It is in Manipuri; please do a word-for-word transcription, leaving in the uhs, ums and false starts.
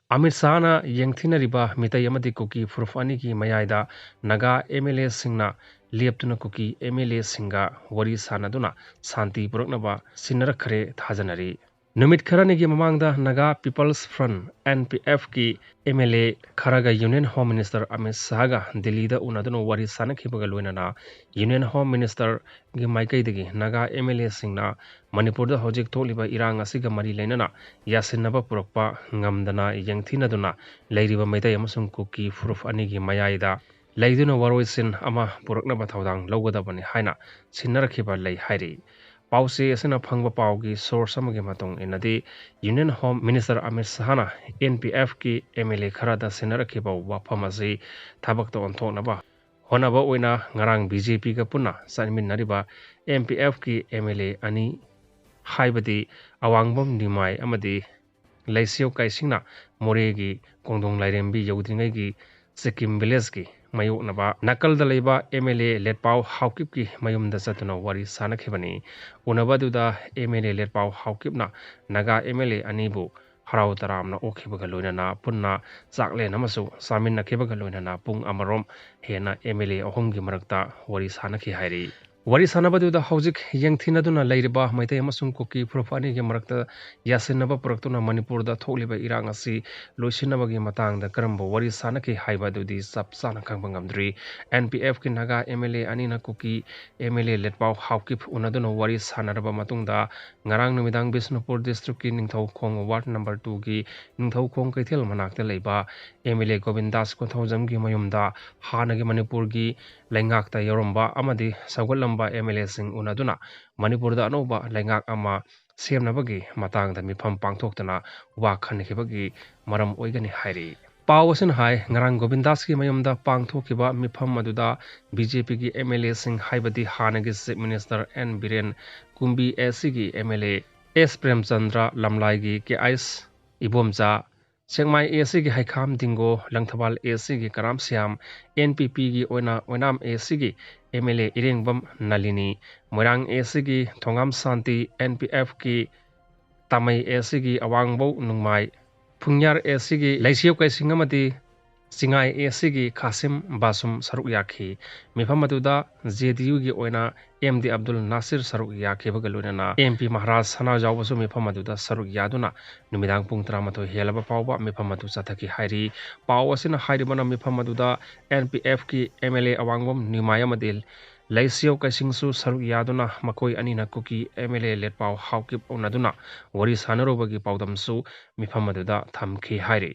ꯑꯃꯤꯠ ꯁꯍꯥꯅ ꯌꯦꯡꯊꯤꯅꯔꯤꯕ ꯃꯤꯇꯩ ꯑꯃꯗꯤ ꯀꯨꯀꯤ ꯐꯨꯔꯨꯞ ꯑꯅꯤꯒꯤ ꯃꯌꯥꯏꯗ ꯅꯥꯒꯥ ꯑꯦꯝ ꯑꯦꯜ ꯑꯦꯁꯤꯡꯅ ꯂꯦꯞꯇꯨꯅ ꯀꯨꯀꯤ ꯑꯦꯝ ꯑꯦꯜ ꯑꯦꯁꯤꯡꯒ ꯋꯥꯔꯤ ꯁꯥꯟꯅꯗꯨꯅ ꯁꯥꯟꯇꯤ ꯄꯨꯔꯛꯅꯕ ꯁꯤꯟꯅꯔꯛꯈ꯭ꯔꯦ ꯊꯥꯖꯅꯔꯤ꯫ ꯅꯨꯃꯤꯠ ꯈꯔꯅꯤꯒꯤ ꯃꯃꯥꯡꯗ Naga peoples front, N P ꯑꯦꯐꯀꯤ ꯑꯦꯝ ꯑꯦꯜ ꯑꯦ ꯈꯔꯒ ꯌꯨꯅꯤꯌꯟ ꯍꯣꯝ ꯃꯤꯅꯤꯁꯇꯔ ꯑꯃꯤꯠ ꯁꯍꯥꯒ ꯗꯤꯜꯂꯤꯗ ꯎꯅꯗꯨꯅ ꯋꯥꯔꯤ ꯁꯥꯟꯅꯈꯤꯕꯒ ꯂꯣꯏꯅꯅ ꯌꯨꯅꯤꯌꯟ ꯍꯣꯝ ꯃꯤꯅꯤꯁꯇꯔꯒꯤ ꯃꯥꯏꯀꯩꯗꯒꯤ ꯅꯥꯒꯥ ꯑꯦꯝ ꯑꯦꯜ ꯑꯦꯁꯤꯡꯅ ꯃꯅꯤꯄꯨꯔꯗ ꯍꯧꯖꯤꯛ ꯊꯣꯛꯂꯤꯕ ꯏꯔꯥꯡ ꯑꯁꯤꯒ ꯃꯔꯤ ꯂꯩꯅꯅ ꯌꯥꯁꯤꯟꯅꯕ ꯄꯨꯔꯛꯄ ꯉꯝꯗꯅ ꯌꯦꯡꯊꯤꯅꯗꯨꯅ ꯂꯩꯔꯤꯕ ꯃꯩꯇꯩ ꯑꯃꯁꯨꯡ ꯀꯨꯀꯤ ꯐꯨꯔꯨꯞ ꯑꯅꯤꯒꯤ ꯃꯌꯥꯏꯗ ꯂꯩꯗꯨꯅ ꯋꯥꯔꯣꯏꯁꯤꯟ ꯑꯃ ꯄꯨꯔꯛꯅꯕ ꯊꯧꯗꯥꯡ ꯂꯧꯒꯗꯕꯅꯤ ꯍꯥꯏꯅ ꯁꯤꯟꯅꯔꯛꯈꯤꯕ ꯂꯩ ꯍꯥꯏꯔꯤ꯫ ꯄꯥꯎ ꯆꯦ ꯑꯁꯤꯅ ꯐꯪꯕ ꯄꯥꯎꯒꯤ ꯁꯣꯔꯁ ꯑꯃꯒꯤ ꯃꯇꯨꯡ ꯏꯟꯅꯗꯤ, ꯌꯨꯅꯤꯌꯟ ꯍꯣꯝ ꯃꯤꯅꯤꯁꯇꯔ ꯑꯃꯤꯠ ꯁꯍꯥꯅ ꯑꯦꯟ ꯄꯤ ꯑꯦꯐꯀꯤ ꯑꯦꯝ ꯑꯦꯜ ꯑꯦ ꯈꯔꯗ ꯁꯤꯟꯅꯔꯛꯈꯤꯕ ꯋꯥꯐꯝ ꯑꯁꯤ ꯊꯕꯛꯇ ꯑꯣꯟꯊꯣꯛꯅꯕ ꯍꯣꯠꯅꯕ ꯑꯣꯏꯅ ꯉꯔꯥꯡ ꯕꯤ ꯖꯦ ꯄꯤꯒ ꯄꯨꯟꯅ ꯆꯠꯃꯤꯟꯅꯔꯤꯕ ꯑꯦꯝ ꯄꯤ ꯑꯦꯐꯀꯤ ꯑꯦꯝ ꯑꯦꯜ ꯑꯦ ꯑꯅꯤ, ꯍꯥꯏꯕꯗꯤ ꯑꯋꯥꯡꯕꯝ ꯅꯤꯃꯥꯏ ꯑꯃꯗꯤ ꯂꯩꯁꯤꯌꯣ ꯀꯥꯏꯁꯤꯡꯅ ꯃꯣꯔꯦꯒꯤ ꯀꯣꯡꯗꯣꯡ ꯂꯥꯏꯔꯦꯝꯕꯤ ꯌꯧꯗ꯭ꯔꯤꯉꯩꯒꯤ ꯁꯤꯛꯀꯤꯝ ꯚꯤꯂꯦꯖꯀꯤ ꯃꯥꯌꯣꯛꯅꯕ ꯅꯥꯀꯜꯗ ꯂꯩꯕ ꯑꯦꯝ ꯑꯦꯜ ꯑꯦ ꯂꯦꯠꯄꯥꯎ ꯍꯥꯎꯀꯤꯞꯀꯤ ꯃꯌꯨꯝꯗ ꯆꯠꯇꯨꯅ ꯋꯥꯔꯤ ꯁꯥꯅꯈꯤꯕꯅꯤ꯫ ꯎꯅꯕ ꯑꯗꯨꯗ ꯑꯦꯝ ꯑꯦꯜ ꯑꯦ ꯂꯦꯠꯄꯥꯎ ꯍꯥꯎꯀꯤꯞꯅ ꯅꯥꯒꯥ ꯑꯦꯝ ꯑꯦꯜ ꯑꯦ ꯑꯅꯤꯕꯨ ꯍꯔꯥꯎ ꯇꯔꯥꯝꯅ ꯑꯣꯛꯈꯤꯕꯒ ꯂꯣꯏꯅꯅ ꯄꯨꯟꯅ ꯆꯥꯛꯂꯦꯟ ꯑꯃꯁꯨ ꯆꯥꯃꯤꯟꯅꯈꯤꯕꯒ ꯂꯣꯏꯅꯅ ꯄꯨꯡ ꯑꯃꯔꯣꯝ ꯍꯦꯟꯅ ꯑꯦꯝ ꯑꯦꯜ ꯑꯦ ꯑꯍꯨꯝꯒꯤ ꯃꯔꯛꯇ ꯋꯥꯔꯤ ꯁꯥꯅꯈꯤ ꯍꯥꯏꯔꯤ꯫ ꯋꯥꯔꯤ ꯁꯥꯟꯅꯕꯗꯨꯗ ꯍꯧꯖꯤꯛ ꯌꯦꯡꯊꯤꯅꯗꯨꯅ ꯂꯩꯔꯤꯕ ꯃꯩꯇꯩ ꯑꯃꯁꯨꯡ ꯀꯨꯀꯤ ꯐꯨꯔꯨꯞ ꯑꯅꯤꯒꯤ ꯃꯔꯛꯇ ꯌꯥꯁꯤꯟꯅꯕ ꯄꯨꯔꯛꯇꯨꯅ ꯃꯅꯤꯄꯨꯔꯗ ꯊꯣꯛꯂꯤꯕ ꯏꯔꯥꯡ ꯑꯁꯤ ꯂꯣꯏꯁꯤꯟꯅꯕꯒꯤ ꯃꯇꯥꯡꯗ ꯀꯔꯝꯕ ꯋꯥꯔꯤ ꯁꯥꯅꯈꯤ ꯍꯥꯏꯕ ꯑꯗꯨꯗꯤ ꯆꯞ ꯆꯥꯅ ꯈꯪꯕ ꯉꯝꯗ꯭ꯔꯤ꯫ ꯑꯦꯟ ꯄꯤ ꯑꯦꯐꯀꯤ ꯅꯥꯒꯥ ꯑꯦꯝ ꯑꯦꯜ ꯑꯦ ꯑꯅꯤꯅ Kuki M L A Letpao Haokip ꯎꯅꯗꯨꯅ ꯋꯥꯔꯤ ꯁꯥꯟꯅꯔꯕ ꯃꯇꯨꯡꯗ, ꯉꯔꯥꯡ ꯅꯨꯃꯤꯗꯥꯡ ꯕꯤꯁꯅꯨꯄꯨꯔ ꯗꯤꯁꯇ꯭ꯔꯤꯛꯀꯤ ꯅꯤꯡꯊꯧꯈꯣꯡ ꯋꯥꯔꯗ ꯅꯝꯕꯔ ꯇꯨꯒꯤ ꯅꯤꯡꯊꯧꯈꯣꯡ ꯀꯩꯊꯦꯜ ꯃꯅꯥꯛꯇ ꯂꯩꯕ ꯑꯦꯝ ꯑꯦꯜ ꯑꯦ ꯒꯣꯕꯤꯟꯗꯥꯁ ꯀꯣꯟꯊꯧꯖꯝꯒꯤ ꯃꯌꯨꯝꯗ ꯍꯥꯟꯅꯒꯤ ꯃꯅꯤꯄꯨꯔꯒꯤ ꯂꯩꯉꯥꯛꯇ ꯌꯥꯎꯔꯝꯕ ꯑꯃꯗꯤ ꯁꯧꯒꯠꯂꯝꯕ ꯑꯦꯝ ꯑꯦꯜ ꯑꯦꯁꯤꯡ ꯎꯅꯗꯨꯅ ꯃꯅꯤꯄꯨꯔꯗ ꯑꯅꯧꯕ ꯂꯩꯉꯥꯛ ꯑꯃ ꯁꯦꯝꯅꯕꯒꯤ ꯃꯇꯥꯡꯗ ꯃꯤꯐꯝ ꯄꯥꯡꯊꯣꯛꯇꯨꯅ ꯋꯥ ꯈꯟꯅꯈꯤꯕꯒꯤ ꯃꯔꯝ ꯑꯣꯏꯒꯅꯤ ꯍꯥꯏꯔꯤ꯫ ꯄꯥꯎ ꯑꯁꯤꯅ ꯍꯥꯏ, ꯉꯔꯥꯡ ꯒꯣꯕꯤꯟꯗꯥꯁꯀꯤ ꯃꯌꯨꯝꯗ ꯄꯥꯡꯊꯣꯛꯈꯤꯕ ꯃꯤꯐꯝ ꯑꯗꯨꯗ ꯕꯤ ꯖꯦ ꯄꯤꯒꯤ ꯑꯦꯝ ꯑꯦꯜ ꯑꯦꯁꯤꯡ, ꯍꯥꯏꯕꯗꯤ ꯍꯥꯟꯅꯒꯤ ꯆꯤꯐ ꯃꯤꯅꯤꯁꯇꯔ ꯑꯦꯟ ꯕꯤꯔꯦꯟ, ꯀꯨꯝꯕꯤ ꯑꯦ ꯁꯤꯒꯤ M L A S Premchandra, ꯂꯝꯂꯥꯏꯒꯤ ꯀꯦ ꯑꯩꯁ ꯏꯕꯣꯝꯆꯥ, ꯁꯦꯛꯃꯥꯏ ꯑꯦ ꯁꯤꯒꯤ ꯍꯩꯈꯥꯝ ꯗꯤꯡꯒꯣ, ꯂꯪꯊꯕꯥꯜ ꯑꯦ ꯁꯤꯒꯤ ꯀꯔꯥꯝ ꯁ꯭ꯌꯥꯝ, ꯑꯦꯟ ꯄꯤ ꯄꯤꯒꯤ ꯑꯣꯏꯅ ꯑꯣꯏꯅꯥꯝ ꯑꯦ ꯁꯤꯒꯤ ꯑꯦꯝ ꯑꯦꯜ ꯑꯦ ꯏꯔꯦꯡꯕꯝ ꯅꯂꯤꯅꯤ, ꯃꯣꯏꯔꯥꯡ ꯑꯦ ꯁꯤꯒꯤ ꯊꯣꯉꯥꯝ ꯁꯥꯟꯇꯤ, ꯑꯦꯟ ꯄꯤ ꯑꯦꯐꯀꯤ ꯇꯥꯃꯩ ꯑꯦ ꯁꯤꯒꯤ ꯑꯋꯥꯡꯕꯧ ꯅꯨꯡꯃꯥꯏ, ꯐꯨꯡꯌꯥꯔ ꯑꯦ ꯁꯤꯒꯤ ꯂꯩꯁꯤꯌꯣ ꯀꯩꯁꯤꯡ ꯑꯃꯗꯤ ꯆꯤꯉꯥꯏ ꯑꯦ ꯁꯤꯒꯤ ꯈꯥꯁꯤꯝ ꯕꯥꯁꯨꯝ ꯁꯔꯨꯛ ꯌꯥꯈꯤ꯫ ꯃꯤꯐꯝ ꯑꯗꯨꯗ ꯖꯦ ꯗꯤ ꯌꯨꯒꯤ ꯑꯣꯏꯅ ꯑꯦꯝ ꯗꯤ ꯑꯕꯗꯨꯜ ꯅꯥꯁꯤꯔ ꯁꯔꯨꯛ ꯌꯥꯈꯤꯕꯒ ꯂꯣꯏꯅꯅ ꯑꯦꯝ ꯄꯤ ꯃꯍꯥꯔꯥꯖ ꯁꯅꯥꯖꯥꯎꯕꯁꯨ ꯃꯤꯐꯝ ꯑꯗꯨꯗ ꯁꯔꯨꯛ ꯌꯥꯗꯨꯅ ꯅꯨꯃꯤꯗꯥꯡ ꯄꯨꯡ ꯇꯔꯥꯃꯥꯊꯣꯏ ꯍꯦꯜꯂꯕ ꯐꯥꯎꯕ ꯃꯤꯐꯝ ꯑꯗꯨ ꯆꯠꯊꯈꯤ ꯍꯥꯏꯔꯤ꯫ ꯄꯥꯎ ꯑꯁꯤꯅ ꯍꯥꯏꯔꯤꯕꯅ ꯃꯤꯐꯝ ꯑꯗꯨꯗ ꯑꯦꯟ ꯄꯤ ꯑꯦꯐꯀꯤ ꯑꯦꯝ ꯑꯦꯜ ꯑꯦ ꯑꯋꯥꯡꯕꯝ ꯅꯤꯃꯥꯏ ꯑꯃꯗꯤ ꯂꯩꯁꯤꯌꯣ ꯀꯩꯁꯤꯡꯁꯨ ꯁꯔꯨꯛ ꯌꯥꯗꯨꯅ ꯃꯈꯣꯏ ꯑꯅꯤꯅ Kuki M L A Letpao Haokip ꯎꯅꯗꯨꯅ ꯋꯥꯔꯤ ꯁꯥꯟꯅꯔꯨꯕꯒꯤ ꯄꯥꯎꯗꯝꯁꯨ ꯃꯤꯐꯝ ꯑꯗꯨꯗ ꯊꯝꯈꯤ ꯍꯥꯏꯔꯤ꯫